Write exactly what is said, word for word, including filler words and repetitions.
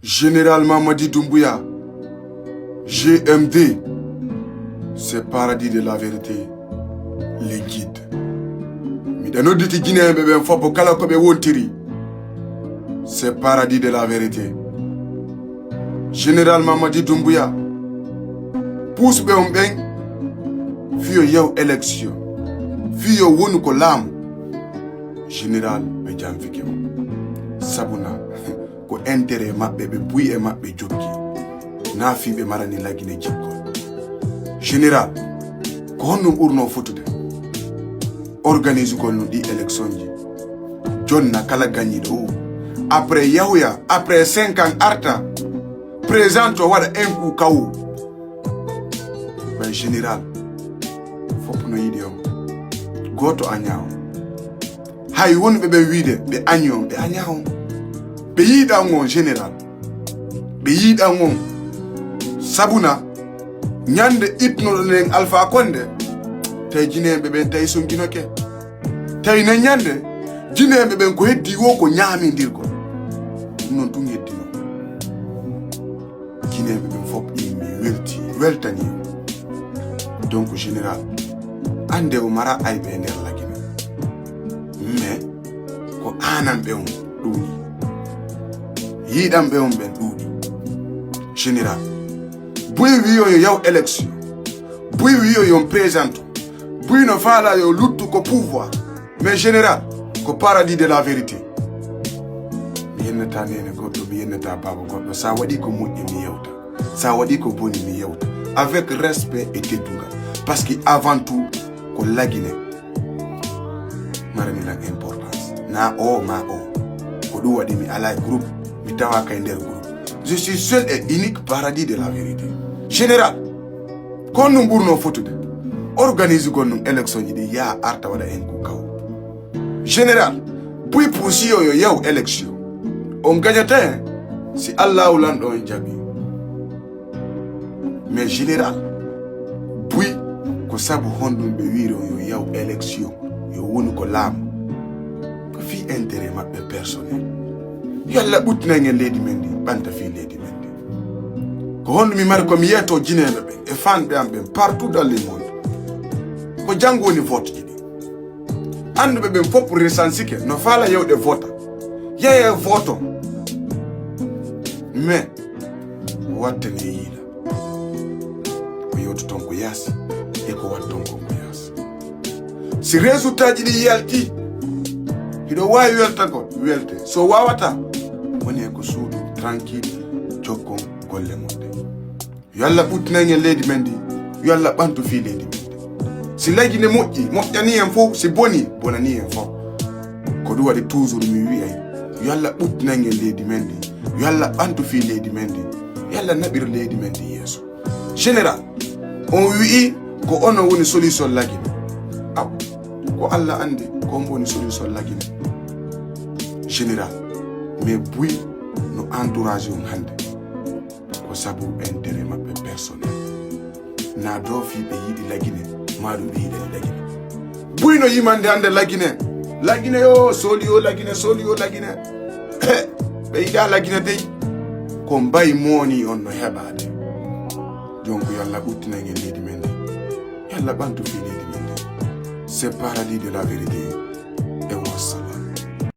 Général Mamadi Doumbouya, G M D, c'est Paradis de la Vérité, le guide. Miɗa nodditi Guinéen ɓe ɓen fof kala ko ɓe wontiri, c'est Paradis de la Vérité. Général Mamadi Doumbouya, puusɓe on ɓen, fiyo yaw élection, fiyo wonu ko laamu. Général, ɓe janfike on. Sabuna, ko intérêt maɓɓe ɓe buy e maɓɓe jokki. Naa fii ɓe marani Lagine jikkol. Général, ko honɗum ɓurno fotude? Organisugol no ɗi élection ji. Jonna kala gañiiɗo o. Après yahuya, après cinq ans arta. Présent o waɗa un coup K O. Ɓay général, fof no yiɗi on. Gooto añaa on. Hay wonɓe ɓe wiide ɓe añi on, ɓe añaa on. Ɓe yiɗan on général. Ɓe yiɗan on. Sabuna, ñande ittinoɗon en Alpha Condé, tawi Guinéen ɓe ɓen tawi sunkinoke. Tawi nen ñande, Guinéen ɓe ɓen ko heddi wo ko ñaamindirgol. Ɗum non tun heddino. Guinéen ɓe ɓen fof ɗi mi welti, weltani. Donc général, annde o mara ayɓe e nder Lagine. Mais ko aananɓe on ɗuuɗi. Yiɗanɓe on ɓen ɗuuɗi. Général, buy wiyo yo yaw élection. Buy wiyo yo présente. Buy no faala yo luttu ko pouvoir. Mais général, ko Paradis de la Vérité. Mi yennata nene goɗɗo, mi yennata baaba goɗɗo. Sa waɗi ko moƴƴi, mi yewta. Sa waɗi ko boni, mi yewta. Avec respect et teddungal. Parce que avant tout, ko Lagine marani lan importance. Na o, ma o. Ko ɗum waɗi mi alaa e groupe, mi tawa kay nder groupe. Je suis seul et unique Paradis de la Vérité. Général, ko honɗum ɓurno fotude? Organisugol ɗum élection ji ɗi, yaa arta waɗa un coup K O. Général, buy puusiyo yo yaw élection. On gañata hen si Allahu lanɗo on jaɓi. Mais général, buy ko sabu honɗum ɓe wiiri on yo yaw élection, yo wonu ko laamu? Ko fii intérêt maɓɓe personnel. Yo Allah ɓuttinan en leydi men ndi, ɓanta fii leydi men ndi. Ko honɗum mi mari ko mi yeeto Guinéen ɓe ɓen e fanɓe am ɓen partout dans le monde? Ko janngo woni vote ji ɗi. Annduɓe ɓen fof recensike no faala yewde vota. Yeye voto. Mais wattane yiila. Ko yewtoton ko yaasi e ko watton kon ko yaasi. Si résultat ji ɗi yalti, hiɗo waawi weltagol, welte. So waawata, woni e ko suudu tranquille, jokkon golle moƴƴe. Yo Allah ɓuttinan en leydi men ndi. Yo Allah ɓantu fii leydi men ndi. Si Lagine moƴƴi, moƴƴani en fof. Si boni, bonani en fof. Ko ɗum waɗi toujours mi wi'ay, yo Allah ɓuttinan en leydi men ndi. Yo Allah ɓantu fii leydi men ndi. Yo Allah naɓir leydi men ndi yeeso. Général, on wi'i ko onon woni solution Lagine. Aw, ko Allah anndi ko hombo woni solution Lagine. Général, mais buy no entourage on hannde. Ko sabu intérêt maɓɓe personnel. Na do fii ɓe yiɗi Lagine, maa ɗum ɓe yiɗani Lagine. Buy no yimande hannde Lagine. Lagine yo, soli yo Lagine, soli yo Lagine. Ɓe yiɗa Lagine dey. Ko mbay mooni on no heɓaade. Donc yo Allah ɓuttinan en leydi men ndi. Yo Allah ɓantu fii leydi men ndi. C'est Paradis de la Vérité.